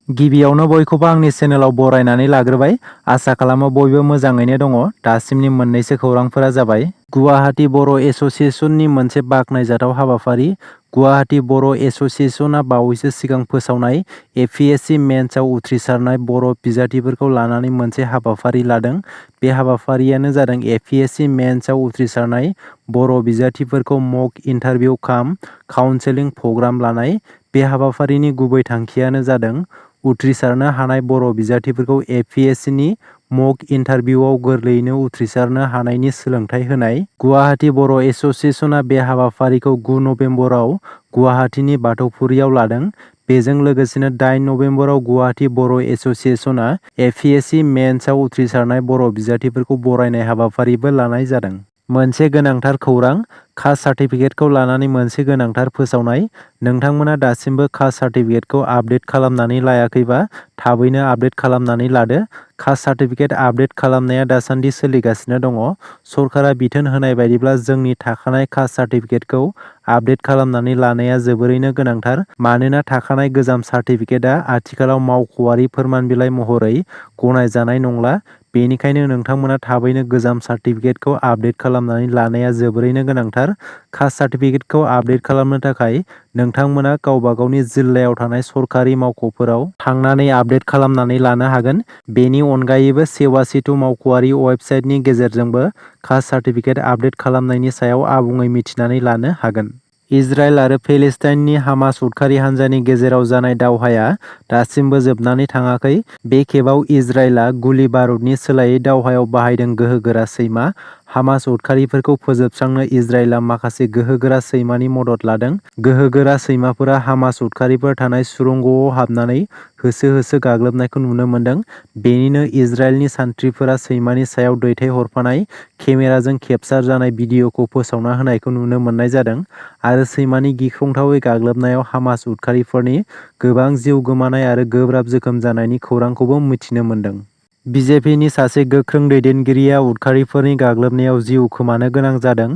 गिबियावनो बयखौबो आंनि चेनेलाव बरायनानै लाग्रोबाय। आसा खालामो बयबो मोजाङैनो दङ। दासिमनि मोननैसो खौरांफोरा जाबाय गुवाहाटी बर' एस'सिएशननि मोनसे बाखनायजाथाव हाबाफारि। गुवाहाटी बर' एस'सिएशनआ बावैसो सिगां फोसावनाय एपीएससी मेन्सआव उथ्रिसारनाय बर' बिजाथिफोरखौ लानानै मोनसे हाबाफारि लादों। बे हाबाफारियानो जादों एपीएससी मेन्सआव उथ्रिसारनाय बर' बिजाथिफोरखौ मक इन्टारभिउ काम काउन्सेलिं प्रग्राम लानाय। बे हाबाफारिनि गुबै थांखियानो जादों उथ्रिसारनो हानाय बर' बिजाथिफोरखौ एपीएससीनि मक इन्टारभिउआव गोरलैयैनो उथ्रिसारनो हानायनि सोलोंथाइ होनाय। गुवाहाटी बर' एस'सिएशनआ बे हाबाफारिखौ 9 नबेम्बराव गुवाहाटीनि बाथौफुरियाव लादों। बेजों लोगोसेनो 8 नबेम्बराव गुवाहाटी बर' एस'सिएशनआ एपीएससी मेन्सआव उथ्रिसारनाय बर' बिजाथिफोरखौ बरायनाय हाबाफारिबो लानाय जादों। मोनसे गोनांथार खौरां, कास्ट सार्टिफिकेटखौ लानानै मोनसे गोनांथार फोसावनाय। नोंथांमोना दासिमबो कास्ट सार्टिफिकेटखौ आपडेट खालामनानै लायाखैबा थाबैनो आपडेट खालामनानै लादो। कास्ट सार्टिफिकेट आपडेट खालामनाया दासान्दि सोलिगासिनो दङ। सरकारा बिथोन होनाय बायदिब्ला जोंनि थाखानाय कास्ट सार्टिफिकेटखौ आपडेट खालामनानै लानाया जोबोरैनो गोनांथार। मानोना थाखानाय गोजाम सार्टिफिकेटआ आथिखालाव मावख'आरि फोरमान बिलाइ महरै गनायजानाय नंला। बेनिखायनो नोंथांमोना थाबैनो गोजाम सार्टिफिकेटखौ आपडेट खालामनानै लानाया जोबोरैनो गोनांथार। कास्ट सार्टिफिकेटखौ आपडेट खालामनो थाखाय नोंथांमोना गावबा गावनि जिल्लायाव थानाय सरकारि मावख'फोराव थांनानै आपडेट खालामनानै लानो हागोन। बेनि अनगायैबो सेवा सेतु मावख'आरि वेबसाइटनि गेजेरजोंबो कास्ट सार्टिफिकेट आपडेट खालामनायनि सायाव आबुङै मिथिनानै लानो हागोन। इजराइल आरो पेलेस्टाइननि हामास उदखारि हान्जानि गेजेराव जानाय दावहाया दासिमबो जोबनानै थाङाखै। बे खेबाव इजराइलआ गुलि बारुदनि सोलायै दावहायाव बाहायदों गोहोगोरा सैमा। हामास उदखारिफोरखौ फोजोबस्रांनो इजराइलआ माखासे गोहोगोरा सैमानि मदद लादों। गोहोगोरा सैमाफोरा हामास उदखारिफोर थानाय सुरंगआव हाबनानै होसो होसो गाग्लोबनायखौ नुनो मोन्दों। बेनिनो इजराइलनि सान्थ्रिफोरा सैमानि सायाव दैथायहरफानाय केमेराजों केपचार जानाय भिडिअ'खौ फोसावना होनायखौ नुनो मोननाय जादों आरो सैमानि गिख्रंथावै गाग्लोबनायाव हामास उदखारिफोरनि गोबां जिउ गोमानाय आरो गोब्राब जोखोम जानायनि खौरांखौबो मिथिनो मोन्दों। बीजेपीनि सासे गोख्रों दैदेनगिरिया उदखारिफोरनि गाग्लोबनायाव जिउ खोमानो गोनां जादों।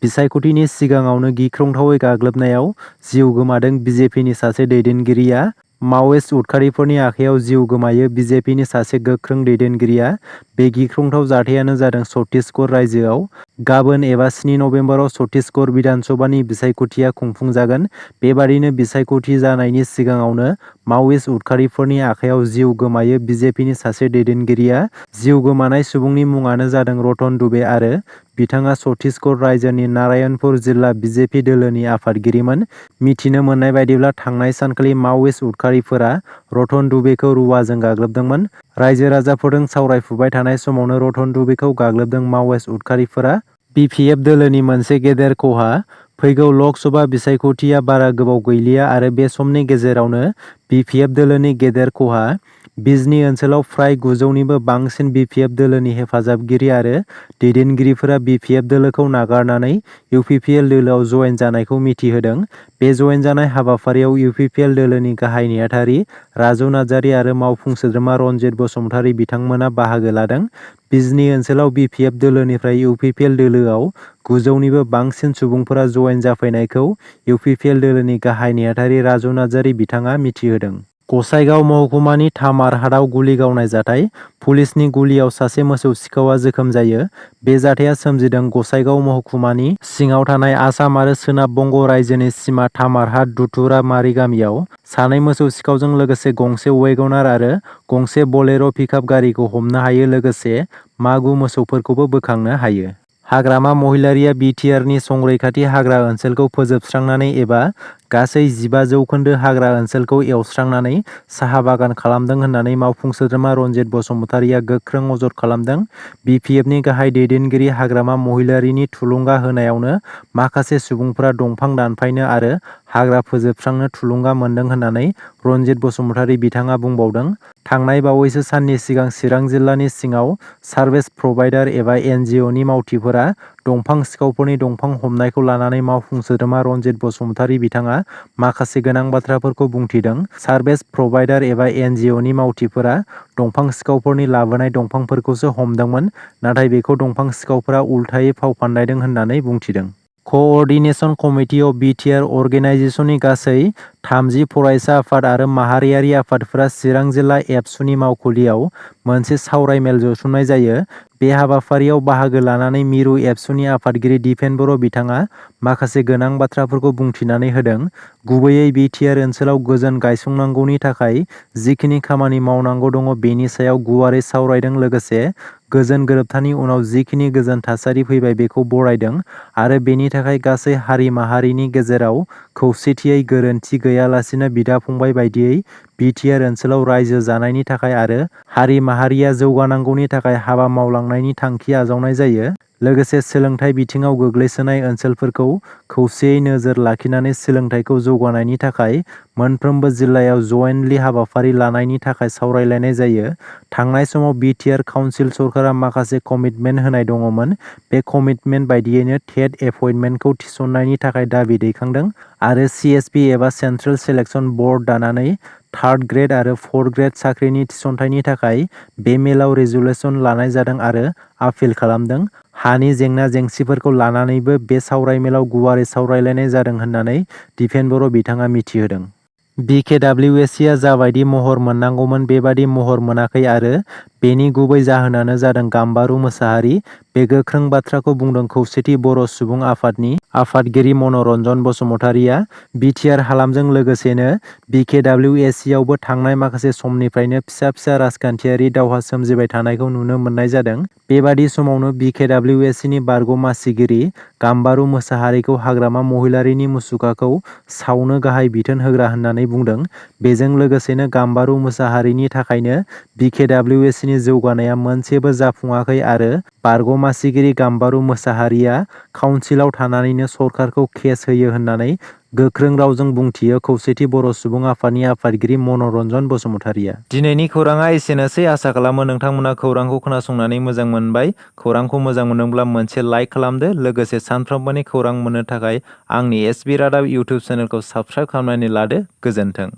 बिसायख'थिनि सिगाङावनो गिख्रंथावै गाग्लोबनायाव जिउ गोमादों। बीजेपीनि सासे दैदेनगिरिया माओइस्ट उदखारिफोरनि आखायाव जिउ गोमायो। बीजेपीनि सासे गोख्रों दैदेनगिरिया बे गिख्रंथाव जाथायानो जादों छत्तीसगढ़ रायजोआव। गाबोन एबा 7 नबेम्बराव छत्तीसगढ़ बिधानसभानि बिसायख'थिया खुंफुंजागोन। बेबादिनो बिसायख'थि जानायनि सिगाङावनो माओइस्ट उदखारिफोरनि आखायाव जिउ गोमायो। बीजेपीनि सासे दैदेनगिरिया जिउ गोमानाय सुबुंनि मुङानो जादों रतन दुबे आरो बिथाङा छत्तीसगढ़ रायजोनि नारायणपुर जिल्ला बीजेपी दोलोनि आफादगिरिमोन। मिथिनो मोननाय बायदिब्ला थांनाय सानखालि माओइस्ट उदखारिफोरा रतन दुबेखौ रुवाजों गाग्लोबदोंमोन। रायजो राजाफोरजों सावरायफुबाय थानाय समावनो रतन दुबेखौ गाग्लोबदों माओइस्ट उदखारिफोरा। बीपीएफ दोलोनि मोनसे गेदेर खहा। फैगौ लक सभा बिसायख'थिया बारा गोबाव गैलिया आरो बे समनि गेजेरावनो बीपीएफ दोलोनि गेदेर खहा। बिजनी ओनसोलाव फ्राय 900निबो बांसिन बीपीएफ दोलोनि हेफाजाबगिरि आरो दैदेनगिरिफोरा बीपीएफ दोलोखौ नागारनानै इउपिपिएल दोलोआव जयेन जानायखौ मिथिहोदों। बे जयेन जानाय हाबाफारियाव इउपिपिएल दोलोनि गाहाय नेहाथारि राजु नार्जारि आरो मावफुं सोद्रोमा रनजित बसुमतारी बिथांमोना बाहागो लादों। बिजनी ओनसोलाव बीपीएफ दोलोनिफ्राय इउपिपिएल दोलोआव 900निबो बांसिन सुबुंफोरा जयेन जाफैनायखौ इउपिपिएल दोलोनि गाहाय नेहाथारि राजु नार्जारि बिथाङा मिथिहोदों। गसाइगाव महकुमानि थामारहाटआव गुलि गावनाय जाथाय। पुलिसनि गुलियाव सासे मोसौ सिखावा जोखोम जायो। बे जाथाया सोमजिदों गसाइगाव महकुमानि सिङाव थानाय आसाम आरो सोनाब बंग रायजोनि सिमा थामारहाट दुथुरामारि गामियाव। सानै मोसौ सिखावजों लोगोसे गंसे वेगनार आरो गंसे बोलेर' पिकआप गारिखौ हमनो हायो, लोगोसे मागु मोसौफोरखौबो बोखांनो हायो। हाग्रामा महिलारिया बिटिआरनि संरैखाथि हाग्रा ओनसोलखौ फोजोबस्रांनानै एबा गासै 15% हाग्रा ओनसोलखौ एवस्रांनानै साहा बागान खालामदों होननानै मावफुं सोद्रोमा रनजित बसुमतारीया गोख्रों अजद खालामदों। बिपिएफनि गाहाय दैदेनगिरि हाग्रामा महिलारिनि थुलुंगा होनायावनो माखासे सुबुंफोरा दंफां दानफायनो आरो हाग्रा फोजोबस्रांनो थुलुंगा मोन्दों होननानै रनजित बसुमतारी बिथाङा बुंबावदों। थांनाय बावैसो साननि सिगां चिरां जिल्लानि सिङाव सार्भिस प्रभाइडार एबा एनजिअनि मावथिफोरा दंफां सिखावफोरनि दंफां हमनायखौ लानानै मावफुं सोद्रोमा रनजित बसुमतारी बिथाङा माखासे गोनां बाथ्राफोरखौ बुंथिदों। सार्भिस प्रभाइडार एबा एनजिअनि मावथिफोरा दंफां सिखावफोरनि लाबोनाय दंफांफोरखौसो हमदोंमोन, नाथाय बेखौ दंफां सिखावफोरा उल्थायै फाव फान्दायदों होननानै बुंथिदों। कअर्डिनेशन कमिटि अफ बिटिआर अर्गेनाइजेशननि गासै 30 फरायसा आफाद आरो माहारियारि आफादफोरा चिरां जिल्ला एबसुनि मावखुलियाव मोनसे सावरायमेल जथुमनाय जायो। बे हाबाफारियाव बाहागो लानानै मिरु एबसुनि आफादगिरि दिपेन बर' बिथाङा माखासे गोनां बाथ्राफोरखौ बुंथिनानै होदों। गुबैयै बिटिआर ओनसोलाव गोजोन गायसंनांगौनि थाखाय जिखिनि खामानि मावनांगौ दङ बेनि सायाव गुवारै सावरायदों। लोगोसे गोजोन गोरोबथानि उनाव जिखिनि गोजोन थासारि फैबाय बेखौ बरायदों आरो बेनि थाखाय गासै हारि माहारिनि गेजेराव खौसेथियै गोरोन्थि गैयालासिनो बिदा फंबाय बायदियै बिटिआर ओनसोलाव रायजो जानायनि थाखाय आरो हारि माहारिया जौगानांगौनि थाखाय हाबा मावलांनायनि थांखि आजावनाय जायो। लोगोसे सोलोंथाइ बिथिङाव गोग्लैसोनाय ओनसोलफोरखौ खौसेयै नोजोर लाखिनानै सोलोंथाइखौ जौगानायनि थाखाय मोनफ्रोमबो जिल्लायाव जयेन्टलि हाबाफारि लानायनि थाखाय सावरायलायनाय जायो। थांनाय समाव बिटिआर काउन्सिल सरकारा माखासे कमिटमेन्ट होनाय दङमोन। बे कमिटमेन्ट बायदियैनो टेट एपइन्टमेन्टखौ थिसननायनि थाखाय दाबि दैखांदों आरो सिएसपि एबा सेन्ट्रेल सेलेक्सन बर्ड दानानै थार्ड ग्रेड आरो फर्थ ग्रेड साख्रिनि थिसनथाइनि थाखाय बे मेलाव रेजुलेसन लानाय जादों आरो आपिल खालामदों। हानि जेंना जेंसिफोरखौ लानानैबो बे सावरायमेलाव गुवारै सावरायलायनाय जादों होननानै दिपेन बर' बिथाङा मिथिहोदों। बिकेडब्लिउएससिआ जाबायदि महर मोननांगौमोन बेबादि महर मोनाखै आरो बेनि गुबै जाहोनानो जादों गाम्बारु मोसाहारि। बे गोख्रों बाथ्राखौ बुंदों खौसेथि बर' सुबुं आफादनि आफादगिरि मनरन्जन बसुमतारिया। बिटिआर हालामजों लोगोसेनो बिकेडब्लिउएससिआवबो थांनाय माखासे समनिफ्रायनो फिसा फिसा राजखान्थियारि दावहा सोमजिबाय थानायखौ नुनो मोननाय जादों। बेबादि समावनो बिकेडब्लिउएससिनि बारग' मासिगिरि गाम्बारु मोसाहारिखौ हाग्रामा महिलारीनि मुसुखाखौ सावनो गाहाय बिथोन होग्रा होननानै बुंदों। बेजों लोगोसेनो गाम्बारु मोसाहारिनि थाखायनो बिकेडब्लिउएससिनि जौगानाया मोनसेबो जाफुङाखै आरो बारग' मासिगिरि गाम्बारु मोसाहारिया काउन्सिलाव थानानैनो सरकारखौ केस होयो होननानै गोख्रों रावजों बुंथियो खौसेथि बर' सुबुं आफादनि आफादगिरि मनरन्जन बसुमतारिया। दिनैनि खौराङा एसेनोसै। आसा खालामो नोंथांमोना खौरांखौ खोनासंनानै मोजां मोनबाय। खौरांखौ मोजां मोनदोंब्ला मोनसे लाइक खालामदो। लोगोसे सानफ्रोमबोनि खौरां मोननो थाखाय आंनि एसबि रादाब इउटुब चेनेलखौ साबस्क्राइब खालामनानै लादो। गोजोन्थों।